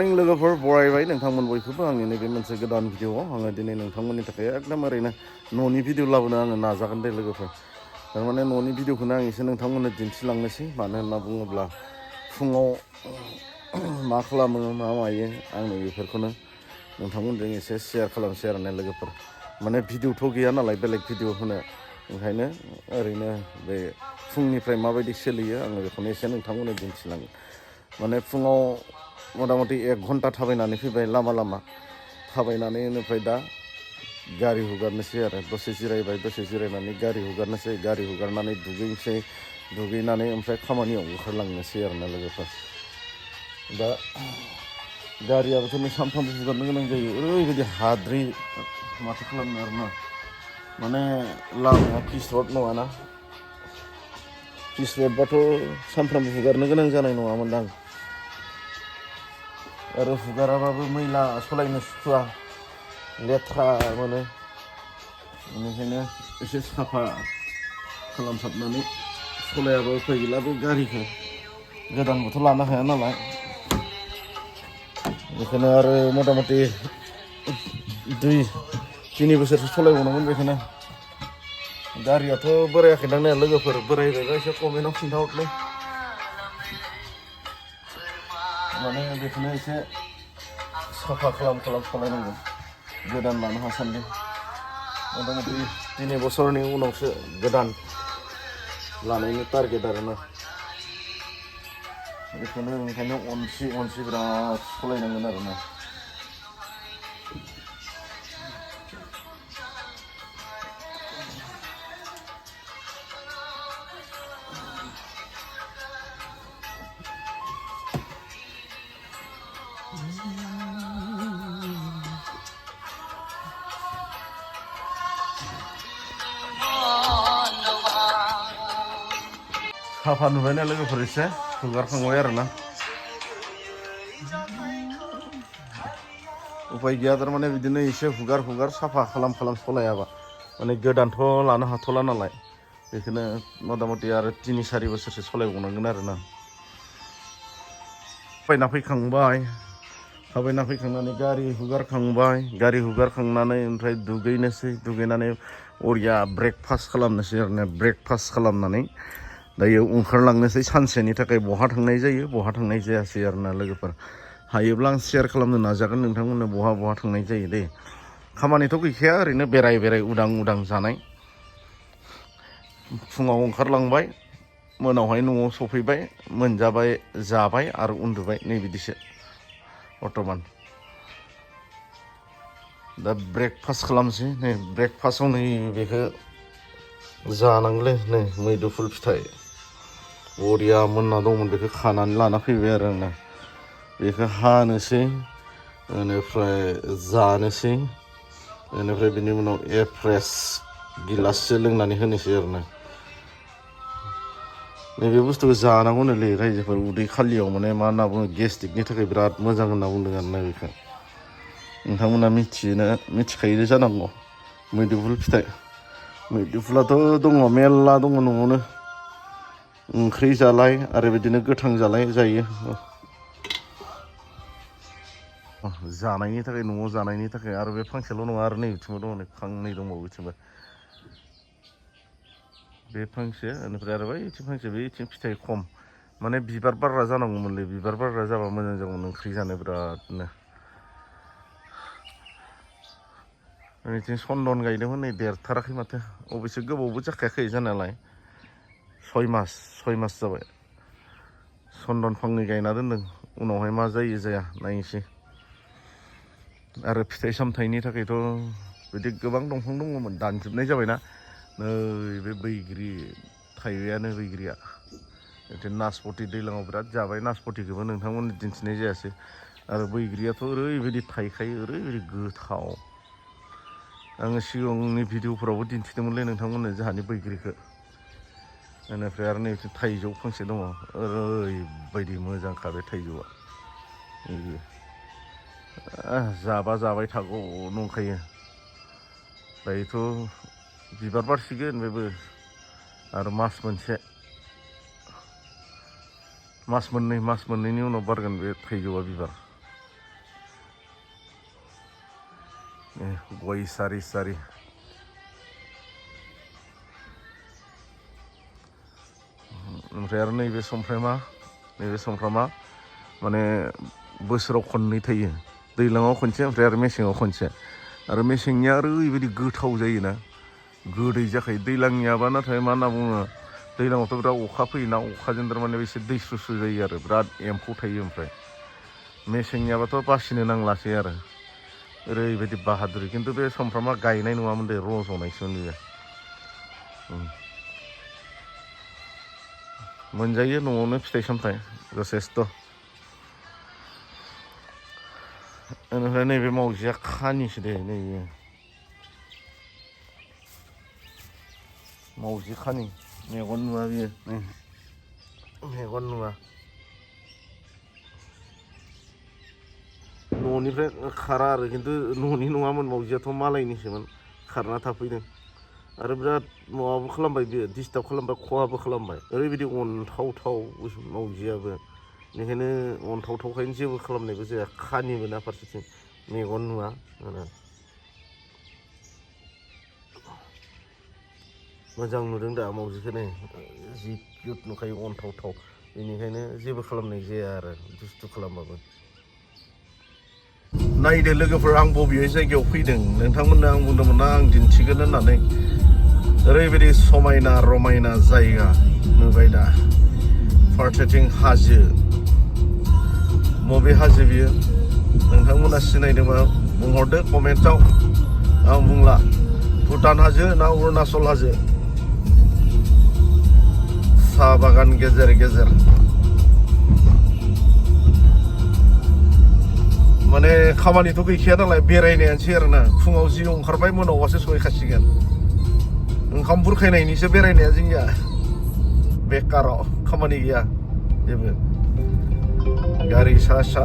लोगोफोर बरायबाय नोंथांमोन बयखौबो आंनि नैबे मोनसे गोदान भिडिअआव आङो दिनै नोंथांमोननि थाखाय एकदम ओरैनो न'नि भिडिअ लाबोनो आङो नाजागोन दे लोगोफोर थारमाने न'नि भिडिअखौनो आं एसे नोंथांमोननो दिन्थिलांनोसै मानो होनना बुङोब्ला फुङाव मा खालामो मा मायो आंनो बेफोरखौनो नोंथांमोनजों एसे शेयार खालामसै आरो ना लोगोफोर माने भिडिअथ' गैया नालाय बेलेग भिडिअ होनो ओंखायनो ओरैनो बे फुंनिफ्राय माबायदि सोलियो आङो बेखौनो एसे नोंथांमोननो दिन्थिलांगोन माने फुङाव मथा मथि 1 घन्टा थाबायनानै फैबाय लामा थाबायनानै बेनिफ्राय दा गारि हुगारनोसै आरो दसे जिरायबाय दसे जिरायनानै गारि हुगारनोसै गारि हुगारनानै दुगैनोसै दुगैनानै ओमफ्राय खामानियाव ओंखारलांनोसै आरो ना लोगोफोर दा गारियाबोथ' सानफ्रामबो हुगारनो गोनां जायो ओरैबायदि हाद्रि माथो खालामनो आरो ना माने लामाया पिच रड नङाना पिच रडबाथ' सानफ्रामबो हुगारनो गोनां जानाय नङामोनदां आरो हुगाराबाबो मैला सलायनो सुखुवा लेथ्रा मोनो बेनिखायनो एसे साफा खालामसाबनानै सलायाबो उफाय गैला बे गारिखौ गोदानबोथ' लानो हाया नालाय बेखायनो आरो मथा मथि 2-3 बोसोरसो सलायबावनांगोन बेखायनो गारियाथ' बोरायाखैदां ने लोगोफोर बोरायबायबा एसे कमेन्टआव खिन्थाहरलै माने बेखौनो एसे साफा खालाम सलायनांगोन गोदान लानो हासान्दि मथा मथि 3 बोसोरनि उनावसो गोदान लानायनि टारगेट आरोना बेखौनो ओंखायनो अनसि बिराद सलायनांगोन आरोना साफा नुबायना लोगोफोर एसे हुगारखांबाय आरोना उपाय गैया थारमाने बिदिनो एसे हुगार साफा खालाम सलायाबा माने गोदानथ' लानो हाथ'ला नालाय बेखौनो मथा मथि आरो 3-4 बोसोरसो सलायबावनांगोन आरोना थाबायना फैखांनानै गारि हुगारखांनानै ओमफ्राय दुगैनानै अरिया ब्रेकफास्ट खालामनोसै आरोना ब्रेकफास्ट खालामनानै दायो ओंखारलांनोसै सानसेनि थाखाय बहा थांनाय जायो बहा थांनाय जायासै आरोना लोगोफोर हायोब्ला आं शेयार खालामनो नाजागोन नोंथांमोननो बहा थांनाय जायो दे खामानिथ' गैखाया ओरैनो बेराय उदां जानाय फुङाव ओंखारलांबाय मोनावहाय न'आव सफैबाय मोनजाबाय जाबाय आरो उन्दुबाय नै बिदिसो बर्थमान दा ब्रेकफास्ट खालामसै नै ब्रेकफास्टआव नै बेखौ जानांगौलै नै मैदुफुल फिथाइ बरिया मोनना दंमोन बेखौ खानानै लाना फैबाय आरो आंना बेखौ हानोसै बेनिफ्राय जानोसै बेनिफ्राय बिनि उनाव फ्रेस गिलाससो लोंनानै होनोसै आरोना नैबे बुस्थुखौ जानांगौनोलै रायजोफोर उदै खालियाव माने मा होनना बुङो गेस्ट्रिकनि थाखाय बिराद मोजां होनना बुंदों आरोना बेखौ नोंथांमोना मिथिखायो जानांगौ मैदुफुल फिथाइ मैदुफुलाथ' दङ मेरला दङ न'आवनो ओंख्रि जालाय आरो बिदिनो गोथां जालाय जायो जानायनि थाखाय न'आव जानायनि थाखाय आरो बे फांसेल' नङा आरो नै बिथिंबो दङ नै फांनै दंबावो बिथिंबो बे फांसे बेनिफ्राय आरो बैथिं फांसे बैथिं फिथाइ खम माने बिबार बारग्रा जानांगौमोनलै बिबार बारग्रा जाबा मोजां जागौमोन ओंख्रि जानो बिरादनो बिथिं सन्दन गायदोंमोन नै देरथाराखै माथो अबयसे गोबावबो जाखायाखै जानायालाय 6 मास जाबाय सन्दन फांनै गायना दोनदों उनावहाय मा जायो जाया नायनोसै आरो फिथाइ सामथाइनि थाखायथ' बिदि गोबां दंफां दङमोन दानजोबनाय जाबायना नै बे बैग्रि थाइबायानो बैग्रिया बिदिनो नासपति दैज्लाङाव बिराद जाबाय नासपतिखौबो नोंथांमोननो दिन्थिनाय जायासै आरो बैग्रियाथ' ओरैबायदि थाइखायो ओरैबायदि गोथाव आङो सिगांनि भिडिअफोरावबो दिन्थिदोंमोनलै नोंथांमोननो जोंहानि बैग्रिखौ बेनिफ्राय आरो नै थाइजौ फांसे दङ ओरैबायदि मोजांखा बे थाइजौआ जाबा जाबाय थागौ नंखायो दायोथ' बिबार बारसिगोन बेबो आरो मास मोननैनि उनाव बारगोन बे थाइजौआ बिबार गय सारि सारि ओमफ्राय आरो नैबे समफ्रामा माने बोसोराव खननै थायो दैज्लाङाव खनसे ओमफ्राय आरो मेसेङाव खनसे आरो मेसेंनिया ओरैबायदि गोथाव जायोना गोदै जाखायो दैज्लांनियाबा नाथाय मा होनना बुङो दैज्लाङावथ' बिराद अखा फैयोना अखाजों थारमाने एसे दै सुसु जायो आरो बिराद एम्फौ थायो ओमफ्राय मेसेंनियाबाथ' बासिनो नांलासै आरो ओरैबायदि बाहादुरि खिन्थु बे समफ्रामा गायनाय नङामोन दे रज'नायसोमोन बेयो मोनजायो न'आवनो फिथाइ सामथाइ जथेस्थ' बेनिफ्राय नैबे मावजिया खानिसो दे नैबे मावजि खानि मेगन नुवा बियो मेगन नुवा न'निफ्राय खारा आरो खिन्थु न'नि नङामोन मावजियाथ' मालायनिसोमोन खारना थाफैदों आरो बिराद माबाबो खालामबाय बियो डिस्टार्ब खालामबाय खहाबो खालामबाय ओरैबायदि अनथावथाव मावजियाबो बेनिखायनो अनथावथावखायनो जेबो खालामनायबो जाया खानिबो ना फारसेथिं मेगन नुवा मोजां नुदों दा मावजिखौ नै जि किउट नुखायो अनथावथाव बेनिखायनो जेबो खालामनाय जाया आरो दुस्थु खालामबाबो नायदो लोगोफोर आं बबे जायगायाव फैदों नोंथांमोननो आं बुंदोंमोन ना आं दिन्थिगोन होननानै ओरैबायदि समायना रमायना जायगा नुबाय दा फारसेथिं हाजो बबे हाजो बियो नोंथांमोना सिनायदोंबा बुंहरदो कमेन्टआव आं बुंला भुटान हाजो ना अरुणाचल हाजो साहा बागान गेजेर गेजेर माने खामानिथ' गैखाया नालाय बेरायनायानोसै आरोना फुङाव जि ओंखारबाय मोनावबासो सहैखासिगोन ओंखाम बुरखायनायनिसो बेरायनाया जोंनिया बेकाराव खामानि गैया जेबो गारि सा सा